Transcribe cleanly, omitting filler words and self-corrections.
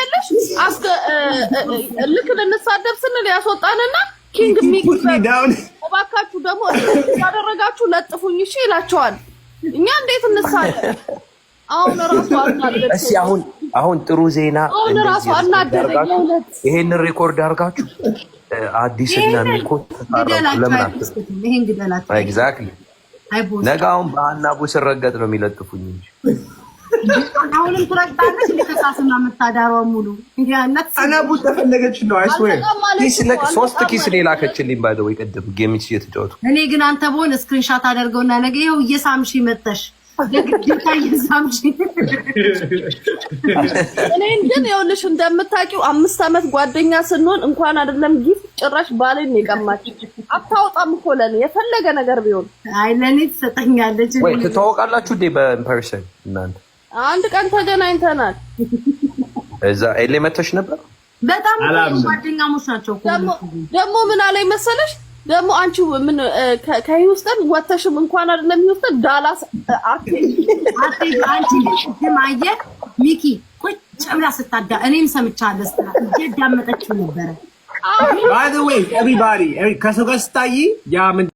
ታውቂያለሽ? ልክ ልንሳደብ ስንል ያስወጣንና ኪንግ ሚኪ Put me down. እባካችሁ ደግሞ ያደረጋችሁ ለጥፉኝ እሺ ይላቸዋል። እኛ እንዴት እንሳደብ? አሁን ራሱ አናደደኝ። እስኪ አሁን ጥሩ ዜና አሁን እንደዚህ ራሱ አናደደኝ አድርጋችሁ የእውነት። ይሄንን record አድርጋችሁ አዲስና ሚኮ ተጣረቁ። ግደላቸው። ለምን አትሉ? አይፖስትም። ይሄን ግደላቸው። Exactly. አይፖስትም። ነገ አሁን በሀናቡ ስረገጥ ነው የሚለጥፉኝ እንጂ። አሁንም ትረግጣለች። ሊከሳስና የምታዳሯ ሙሉ ያነት አናቡ ተፈለገች ነው፣ I swear. አልመጣም አለች ኪስ እኮ፣ ሶስት አልመጣም ኪስ አለች። ነው የላከችልኝ። By the way ቅድም game እየተጫወቱ እኔ ግን አንተ በሆን screenshot አደርገውና ነገ ይኸው እየሳምሽ መተሽ ለግዴታ እየሳምሽ። እኔን ግን ይኸውልሽ እንደምታውቂው 5 ዓመት ጓደኛ ስንሆን እንኳን አይደለም gift ጭራሽ ባሌን ነው የቀማች። አታወጣም እኮ ለኔ የፈለገ ነገር ቢሆን። አይ፣ ለእኔ ትሰጠኛለች። ወይ ትተዋወቃላችሁ እንዴ በ person እናንተ? አንድ ቀን ተገናኝተናል። እዛ LA መተሽ ነበር? በጣም አላምንም። ጓደኛሞች ናቸው እኮ። ደግሞ ምን አለኝ መሰለሽ? ደግሞ አንቺ ምን ከሂውስተን ወተሽም እንኳን አይደለም ሂውስተን ዳላስ አትሄጂም። አትሄጂ። አንቺ ግን ቅድም አየህ ሚኪ ቁጭ ብላ ስታዳ እኔም ሰምቻለሁ ስትላት እያዳመጠችው ነበረ። By the way, everybody, ከሰው ጋር ስታይ ያ ምንድን